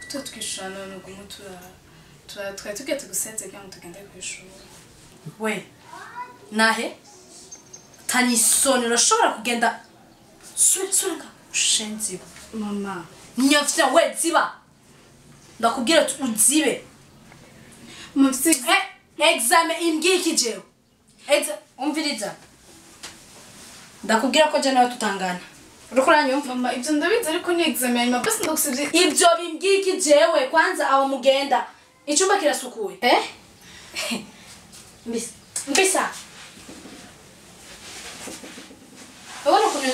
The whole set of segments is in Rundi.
Kuto twishura none ugumu tura twari tugiye tugusenze kugira ngo tugende kwishura. We nahe tanisoni urashobora kugenda sura ushenzi mama nyafya we ziba ndakubwira uzibe mufite examen imbwiki jewe umviriza ndakubwira ko je nawe tutangana uriko uranyumva mama ibyo ndabizi ariko ni examen nyuma basi ndagusubye ibyo bimbwiki jewe kwanza aho mugenda icyumba kirasukuye mbisa ubona ukuntu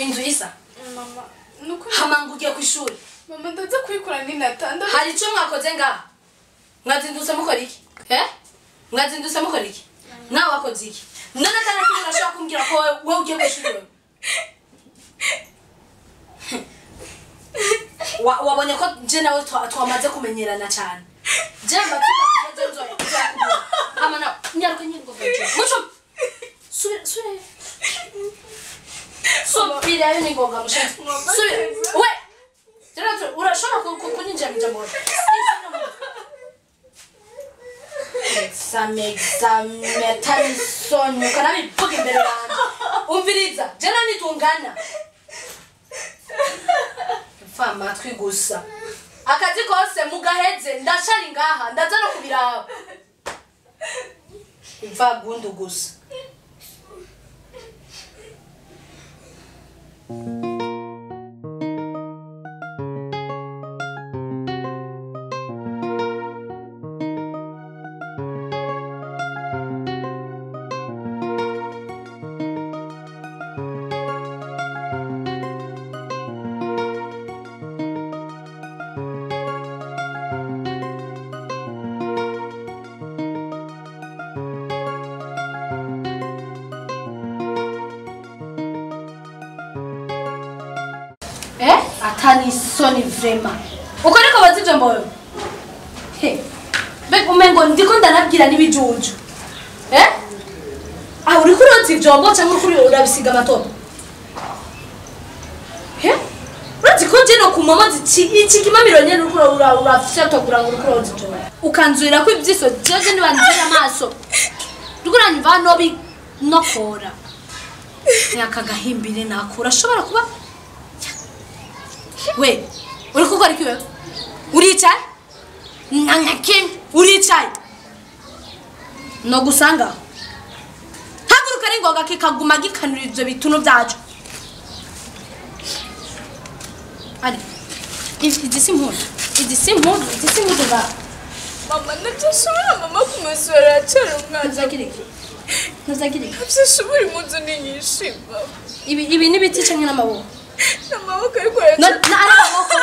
inzu isa mama nuko hamanga ugiye kwishuri mama ndaza kuyikora ni natanda hari icyo mwakoze ngaha mwazindutse mukora iki mwazindutse mukora iki nawe wakoze iki none atana kimwe urashobora kumbwira ko wowe ugiye kwishuri wewe wabonye ko je nawe twamaze kumenyerana cyane je mbatsinda kugeze nzo amana nyaruka nyirwo muco subira subira ni ngoga mushatsi subira we urashobora kunyinjira mu jambo examen tanisoni ukanabivuga imbere yanjye umviriza je nawe nitungana mfa amatwi gusa akazi kose mugaheze ndashari ngaha ndaza no kubiraba mfa gundu gusa Atani soni vrema uko niko bazivyo mboyo mbega umengo ndiko ndanabwira n'ibijuju ah uriko uroza ivyombo canke uriko urabisiga amatope urazi ko je no ku mama iki kimamiro nyene uriko urafyatagura ngo uriko uroza ivyombo ukanzurira ko ivyiso jeje nibanzira amaso uriko uranyumva nobi nokora nyaka gahimbire nakura ashobora kuba we uriko ukora iki wewe uricaye nka uricaye no gusanga haguruka ari ngoga kikaguma gikanura ivyo bituno byacu ari izi si impuzu ba mama ntabyo mama kumusura cyari umwana ntuzagirike ntabyo impuzu ni nyinshi ibi ni biti canke n'amaboko amaboko ariko na amaboko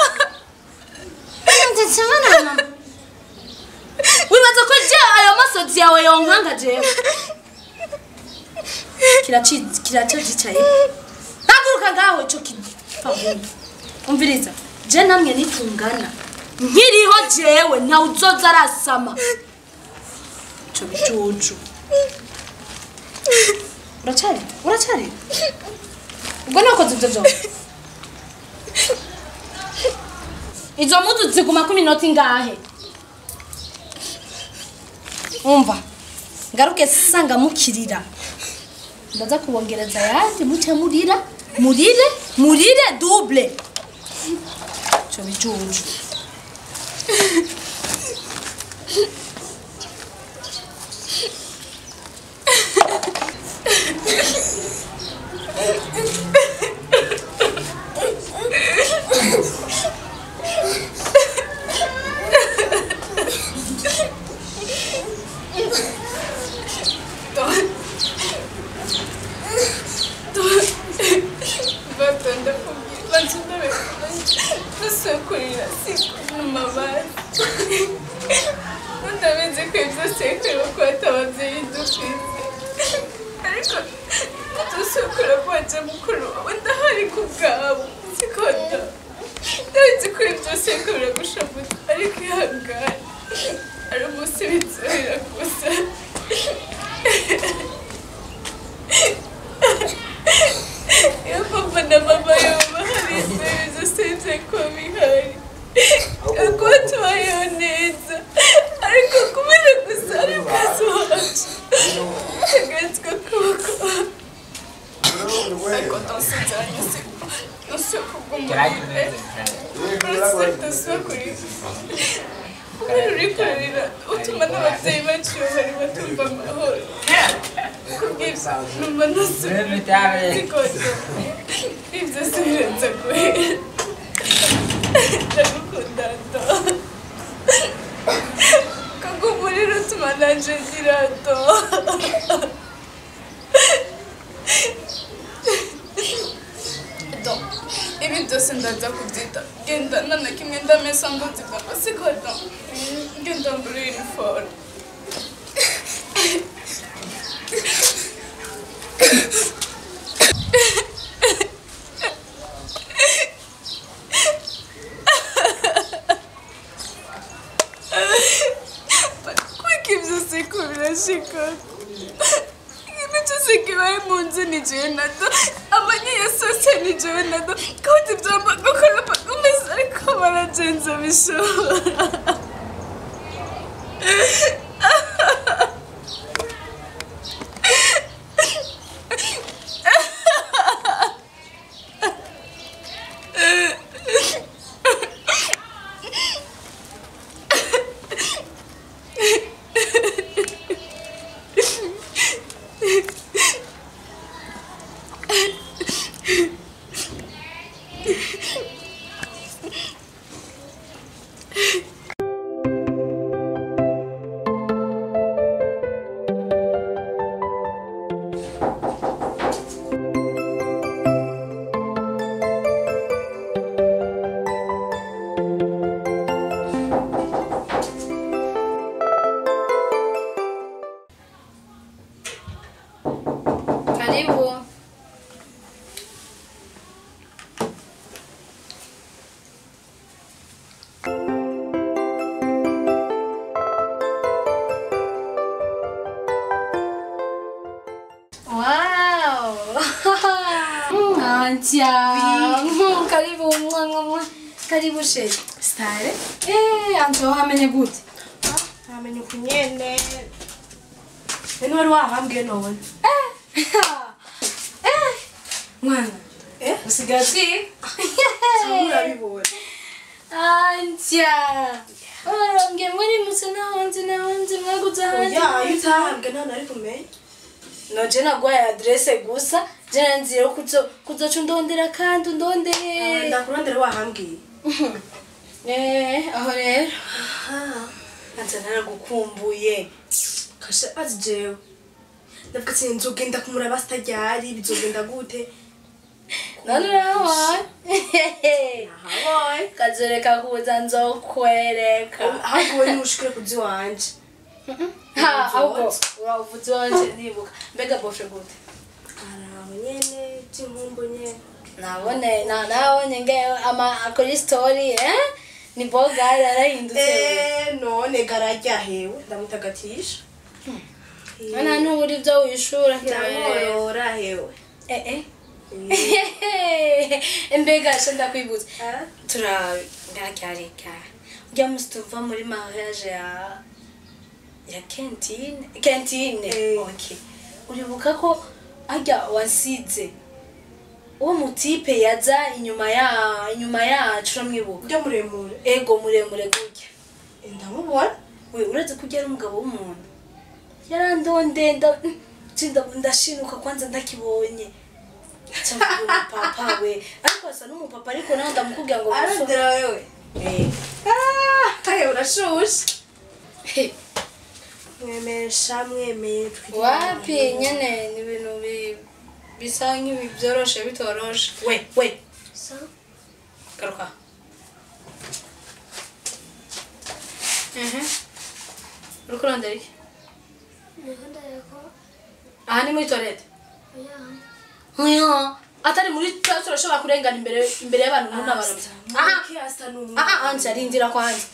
ndetse mama wibaza ko je ayo masozi yawe yonkanga jewe kiracicaye haguruka ngaho ico kipfa umviriza je namwe nitungana nkiriho jewe ntawe uzoza arasama ico bicucu uracari ubwo nakoze ivyo vyose izo mpuzu ziguma ku minota ingahe umva ngaruke sanga mukirira ndaza kubongereza yandi muce murira murire double cyo bicucu Papa na mama yoba hari ibyo byose ko bihari. Kubw'umurire kubera uri kurira utuma n'ababyeyi bacu bari batumva amahoro kubw'ibyo numva ndasubira ibyo si birenze guhera ndagukunda do kubw'umuriro utuma nanje ngira do ibi byose ndaza kubyita genda nana kimwe ndamesa ndonzi papa sikodo genda mbura uniform kuko ibyo siko birashika ikintu cyose kibaye mu nzu ni jewe na do amanyiyesose ni jewe na do kandi byomba gukora umeze ariko baragenza bishobora Karibu. Wow. Antia. Karibu. Karibu sheri. Stare? Eh, Antia wamenye gute? Wamenye kunyene. Nene wari wahambwiye none. Mwana. Usigaye urabibona. Antia. Warambwiye muri mutse nahonze nahonze mwaguze hanze. Oya, iyo utahambwe nta nari kumenya. No je nagwaye adresse gusa, je nanzira kuzoca undondera kandi undondeye. Ndakurondera wahambwiye. Eh, aho rero. Antia naragukumbuye. Kasha azi jewe. Ndavuga ati nzogenda kumuraba sitaryari bizogenda gute. None urahabonye. Nahabonye. Kazoreka kuza nzokwereka. Ahubwo wowe ntushikire kuzi wanje. Ha, ahubwo uravuze wanje ndibuka. Mbega bofre gute? Araho nyene by'inkumbu nyene. Nabone nabonye nge ama akora story eh? Ni boga yarahindutse. Eh, none gararya hewe ndamutagatisha. None ntubura ibyo wishura ndamworora hewe. Eh eh. Mbega se ndakwibutsa. Turagarika. Ujya musi tuva muri mariage ya Kentine. Kentine. Okay. Uribuka ko ajya wasize uwo mutipe yaza inyuma yacu uramwibuka? Ujya muremure. Ego muremure gutya. Ndamubona. We uretse ko ujya ari umugabo w'umuntu. Yarandonde ndashinuka kwanza ndakibonye. Papa we ariko asa n'umupapa ariko nawe ndamukubwira ngo arondera wewe. Eh. Ah, urashushe. Mwemesha mwemeye. Wapi nyene ni ibintu bisa nk'ibi byoroshe bitoroshe. We we. So. Garuka. Uriko urondera iki? Aha ni muri toilette. Oya. Atari muri toilette urashobora kurengana imbere y'abantu n'abantu. Aha, aha anje arindira kwanza.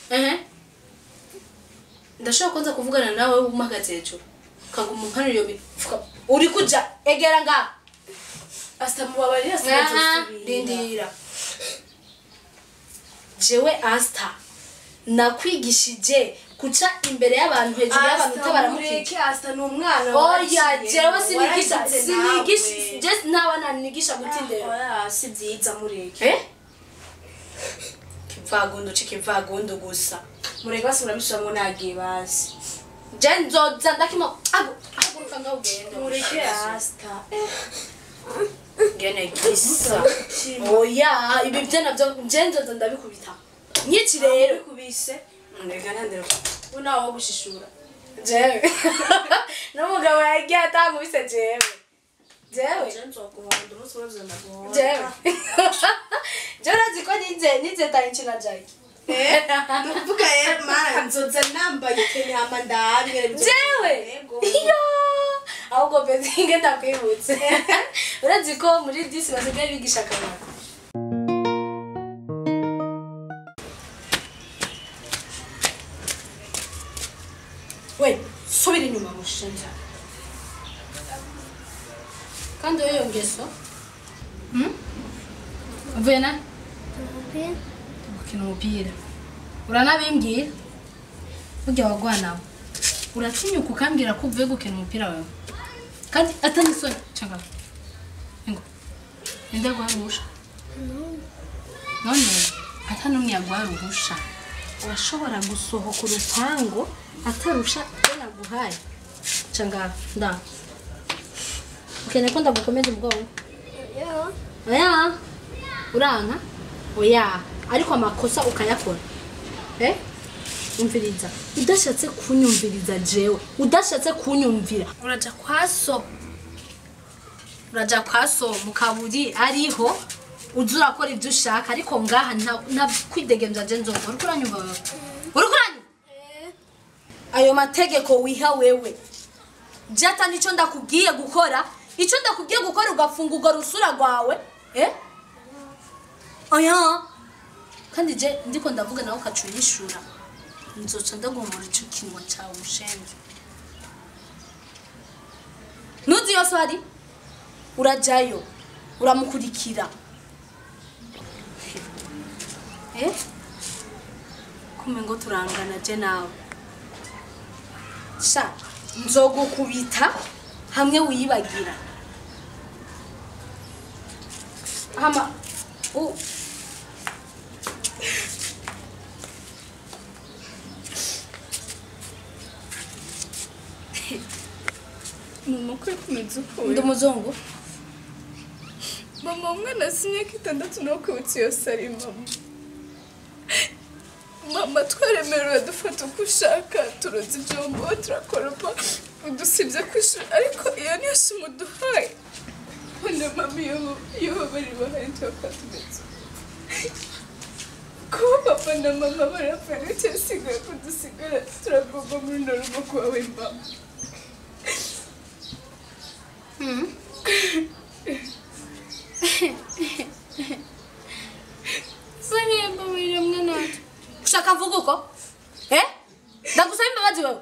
Ndashobora kwanza kuvugana nawe umagaze hejuru. Kaguma umpanura iyo mifuka. Uri kuja egera nga. Asta mubabarira sinazosubira. Rindira. Jewe Asta nakwigishije Kuca imbere y'abantu hejuru y'abantu utabaramukije. Mureke Asta ni umwana. Oya jewe sinigisha sinigisha just ntabana nigisha gutindera. Oya si byiza mureke. Eh? Kivagundo cikivagundo gusa. Mureke basi murabishamwe nagiye basi. Je nzoza ndakimo aguruka ngaho ugende. Mureke Asta. Ngene gisa. Oya ibi byo navyo je nzoza ndabikubita. Nyiki rero kubise. Ndega nandero. Unawo gushishura. Jewe. N'umugabo yagiye atangubise jewe. Jewe. Je nzoguhonda umunsi wose ndaguhonda. Jewe. Jewe urazi ko nize tayinkina Jackie. Nukuvuga rero mara nzoza nambaye itene hama ndabe. Jewe. Iyo. Ahubwo bezi ngenda kwibutse. Urazi ko muri 10 basigaye bigisha akamaro. We, subira inyuma mushenja. Kandi wewe ngeso? Uvuye na? Gukina umupira. Uranabimbwira? Burya wagwana. Uratinyuka ukambwira ko uvuye gukina umupira wewe. Kandi atani soni changa. Ingo. Ninde gwarusha? None atanumwe yagwarusha. Urashobora gusohoka urupango atarusha tena guhaye. Changa nda. Ukeneye ko ndagukomeza umugongo? Oya. Oya. Uranka? Oya. Ariko amakosa ukayakora. Eh? Umviriza. Udashatse kunyumviriza jewe. Udashatse kunyumvira. Uraja kwaso. Uraja kwaso mukaburi ariho uzura akora ibyo ushaka ariko ngaha nta kwidegemza je nzongora. Uriko uranyumva wewe? Uriko uranyumva? Ayo mategeko wiha wewe. Jata nico ndakubwiye gukora, ico ndakubwiye gukora ugafunga ugo rusura rwawe, eh? Oya. Kandi je ndiko ndavuga nawe ukacuyishura. Nzoca ndagomora ico kinwa cawe mushenzi. Nuzi yose hari? Urajayo. Uramukurikira. Eh? Kumengo turangana je nawe. Sha nzogukubita hamwe wiyibagira. Hama u Mama ko kumeze uko ndi umuzungu. Mama umwana asinye kitandatu no kwibutsa iyo sari mama. Mama twaremerewe dufata uko ushaka turoza ibyombo turakoropa udusibye kwishuri ariko iyo niyo shimo uduhaye. None mama iyo bari bahari tuba tumeze kuba papa na mama barapfa nicyo kudusigara turagomba muri runo rugo kwawe mama. Sani mwana wacu. Ushaka mvuga uko? Eh? Ndagusaba imbabazi wewe.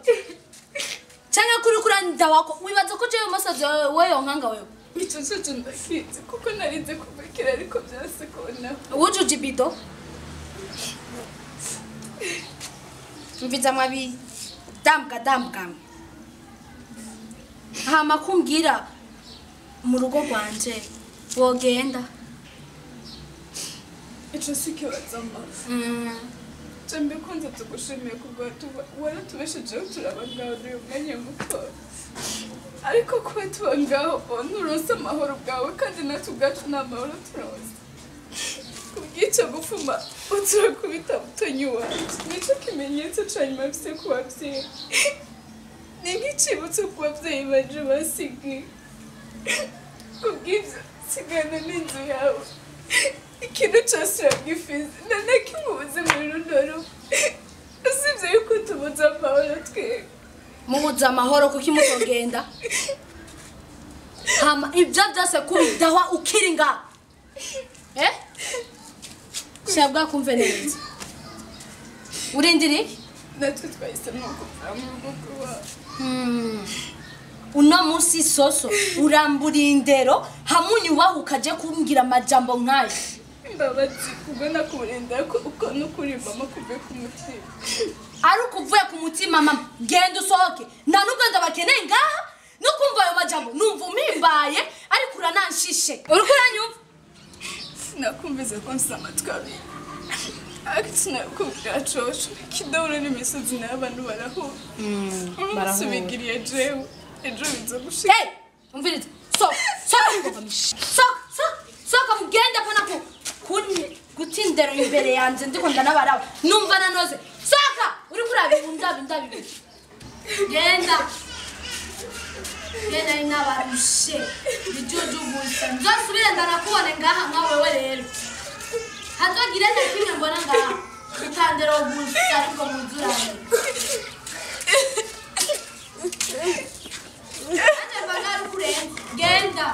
Cyangwa kuri kuranda wako wibaza ko jewe masazi wewe onkanga wewe. Ico cyo ndakizi kuko narinze kubikira ariko byase kubona. Wujuje ibido. Mviza mwabi damka damka. Hama kumbwira mu rugo rwanje wogenda. Ico si kibazo mama. Jambe kwanza tugushimiye kubwa waratubeshejeho turaba ngaho uyu mwanya muto. Ariko kuba tuba ngaho nturonse amahoro bwawe kandi natwe ubwacu nta mahoro turonse. Kubw'icyo gufuma uturakubita mutonyi wanje nico kimenyetso ca nyuma mfise ku bavyeyi. Ni nk'icibutso ku bavyeyi banje basigiye. Kubw'ivyo sigana n'inzu yawe. Ikintu cyose uragifize nta na kimwe ubuze muri runo rugo. Usibye yuko tubuze amahoro twebwe. Mubuze amahoro kuko imutogenda. Hama ibyo byose kubidahwa ukiri ngaho. Eh? Shabwa kumve neza. Urindira iki? Natwe twahisemo kuva mu rugo rwawe. Uno munsi soso urambura indero hamunyubaho ukaje kumbwira amajambo nkayo. Imbabazi kubwo nakurinda ko uko nukuri mama kuve ku mutima. Ari ukuvuye ku mutima mama, genda usohoke. Nta nubwo ndabakeneye ngaha, no kumva ayo majambo numva umpimbaye ariko urananshishe. Uriko uranyumva? Sinakumviza ko mfise amatwi abiri. Ariko sinakubwira coco kidahura n'imisozi n'abantu barahura. Umunsi ubigiriye jewe ejo biza gushika. Hey, umviriza. So, so, so, soka mugende apana ku gutindera imbere yanje ndiko ndanabaraba. Numva nanoze. Soka, uriko urabibunda ndabibi. Genda. Genda inabarushe. Bijuju gusa. Nzosubire ndanakubone ngaha nkawe rero. Hazogira na kimwe mbona ngaha. Gutandera gusa ariko muzuranye. Ate bagaru kurenza. Genda.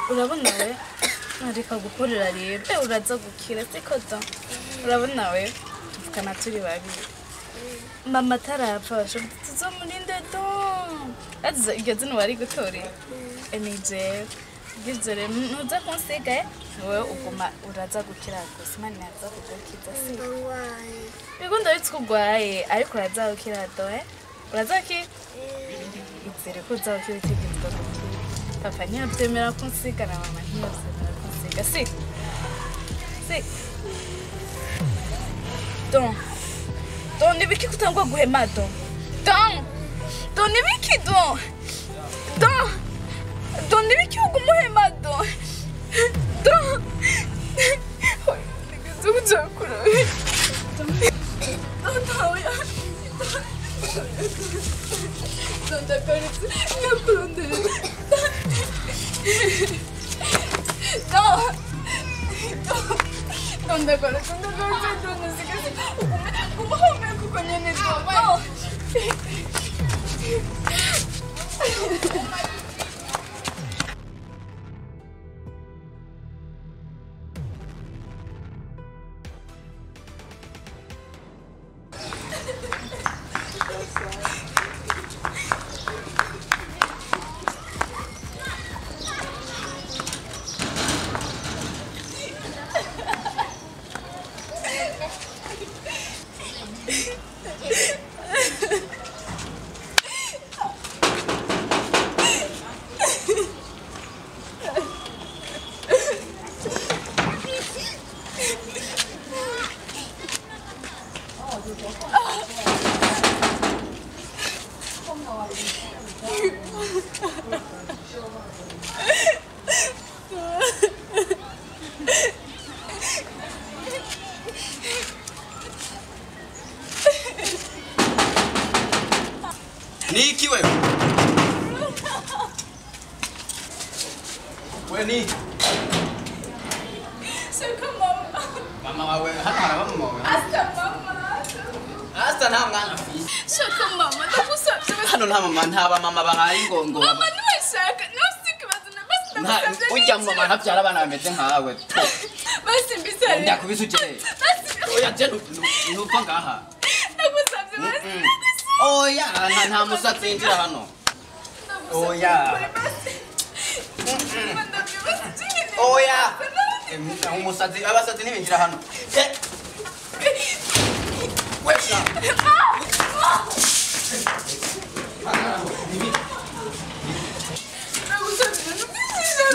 Urabona we nareka gukorera rero uraza gukira siko da urabona we tuvukana turi babiri mama atarapfa bashobora tuzomurinde do aziza iryo zina wari gutorera nije bw'ivyo rero ntuza kunsiga wowe uguma uraza gukira gusa Imana iraza kugukiza si yego ndabitse ko urwaye ariko uraza gukira do uraza gukira izere ko uza gukira utegerezwa gukira. Papa ntiyabyemera kunsiga na mama ntiyabyemera kunsiga si si don don nibiki kutangwa guhema don don don nibiki don don don nibiki ugumuhema don don nigeze kujya kure don ntawe don ndagarutse nyakurondera. No! No, ndagarutse ndagarutse don nsigaze umuhumeka uko nyene don. No! Niki wewe. Wewe ni. Seka mama. Mama wawe hano haraba mama wawe. Asta mama. Asta nta mwana afise. Shaka mama ndagusabye. Hano nta mama nta ba mama bahaye ingongo. Mama niwe shaka nusike bazana basi ndagusabye. Ujya mama ntabyara abana bameze nkawe. Basi mbisare. Ndakubise uje. Oya je nupfa ngaha. Ndagusabye basi. Oya nta musatsi yinjira hano. Oya. Oya. Umusatsi abasatsi ntibinjira hano. Wesha.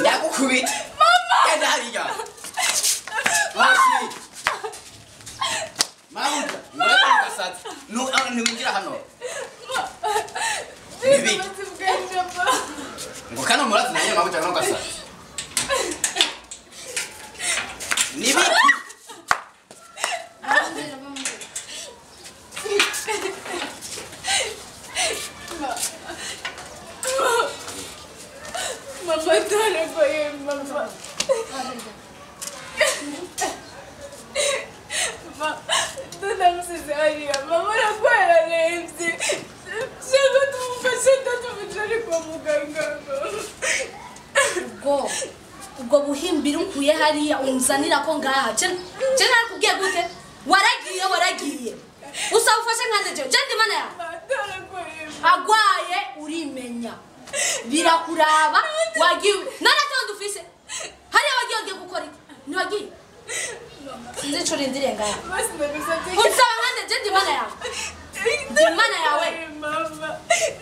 Ndagukubita. Mama. Genda hariya. Basi. Mabuja, ndagukubita. Ntiwinjira hano. Nibi. Ngo kano murazi nayo mabuja no gasatsi. Ubwo buhimbira unkuye hariya unzanira ko ngaha. Je narakubwiye gute? Waragiye waragiye. Usaba ufashe nkande je. Je ndi mana yawe. Agwaye urimenya. Birakuraba wagiye. Naratonda ufise. Hariya wagiye ugiye gukora iki? Ni wagiye. Sinzi ico urindiriye ngaha. Unsaba nkande je ndi mana yawe. Ndi mana yawe. Mama.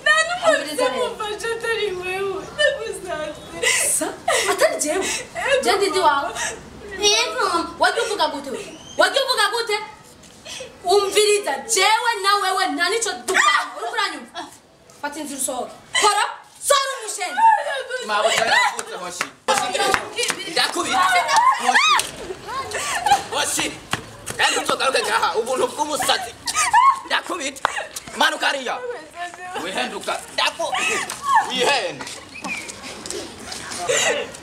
Nta n'umuntu atari wewe. Ndagusavye. Sa? Atari jewe. Je ndi wawe. Yego, wagiye uvuga gute? Wagiye uvuga gute? Umviriza jewe na wewe nta nico dupanga. Uri kuranyumva? Fata inzira usohoke. Kora, sora umushenzi. Mabo yaravutse hoshi. Ndakubita. Hoshi. Hoshi. Kandi uzogaruke ngaha ubuntu bw'ubusazi. Ndakubita. Manuka hariya. Wihenduka. Ndaku. Wihenda. Thank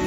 you.